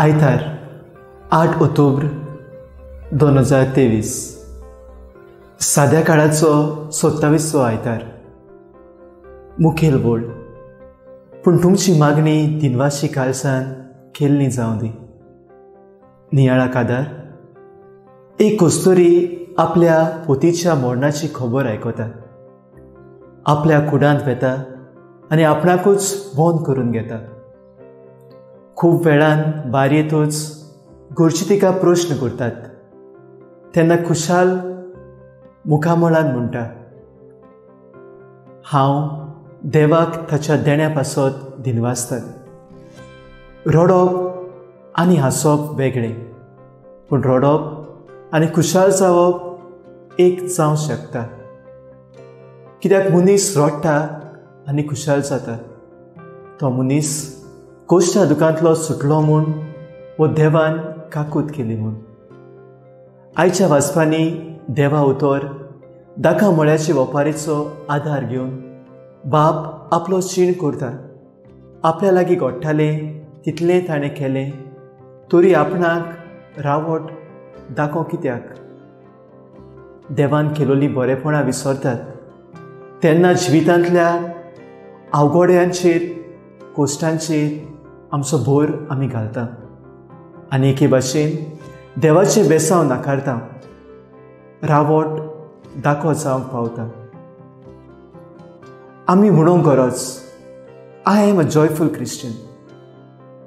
आयतार 8 ऑक्टोबर 2023 साद्या काळाचो 27वो आयतार। मुखेल बोल पूण तुमची मागणी दिनवाशी काळसान केल्ली जावं दी। नियाळा कादार एक कस्तुरी आपल्या पोतीच्या मरणाची खबर आयकता, आपल्या कुडांत वेता आनी आपणाकूच बंद करून घेता। खूब वेळान भायर येतूच घरची तिका प्रश्न करतात तेन्ना खुशाल मुखामळान म्हणटा, हांव देवाक ताच्या देण्या पासत दिनवासतालें। रडप आनी हांसप वेगळें, पूण रडप आनी खुशाल जावप एक जावं शकता। कित्याक मनीस रडटा आनी खुशाल जाता, तो मनीस कोश्टा दुकांतलो सुटलो म्हूण वो देवान काकूत केली म्हूण। आयच्या वाचपांनी देवा उतर दाका मळ्याचे वपारीचो आदार घेवन बाप आपलो चीण करता। आपल्या लागीं घडटालें तितलें ताणें केलें तरी आपणाक रावट दाखो कित्याक? देवान केलोली बरेपणां विसरतात तेन्ना जिवितांतल्या अवघड्यांचेर कोश्टांचेर आमचो भर आमी घालता आनी एके भाशेन देवाचें बेसांव नाकारता, रावट दाखो जावंक पावता। आमी म्हणूंक गरज, I am a joyful Christian,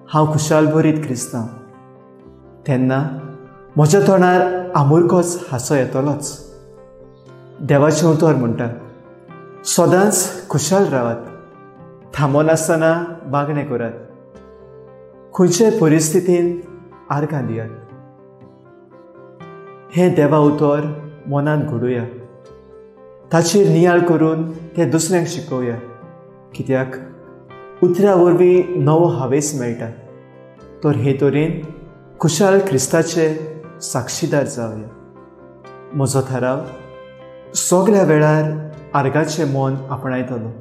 हांव खुशाल भरीत क्रिस्तांव। तेन्ना म्हज्या तोंडार आमुरकोच हांसो येतलोच। देवाचें उतर म्हणटा, सदांच खुशाल रावात, थांबनासतना मागणें करात, खंयच्याय परिस्थितीन आर्गां दियात। हें देवा उतर मनांत घडोवया, ताचेर नियाळ करून तें दुसऱ्यांक शिकोवया। कित्याक उतरा वरवीं नवो हावेस मेळटा। तर हे तरेन खुशाल क्रिस्ताचे साक्षीदार जावया। म्हजो थाराव, सगळ्या वेळार आर्गाचें मन आपणायतलो।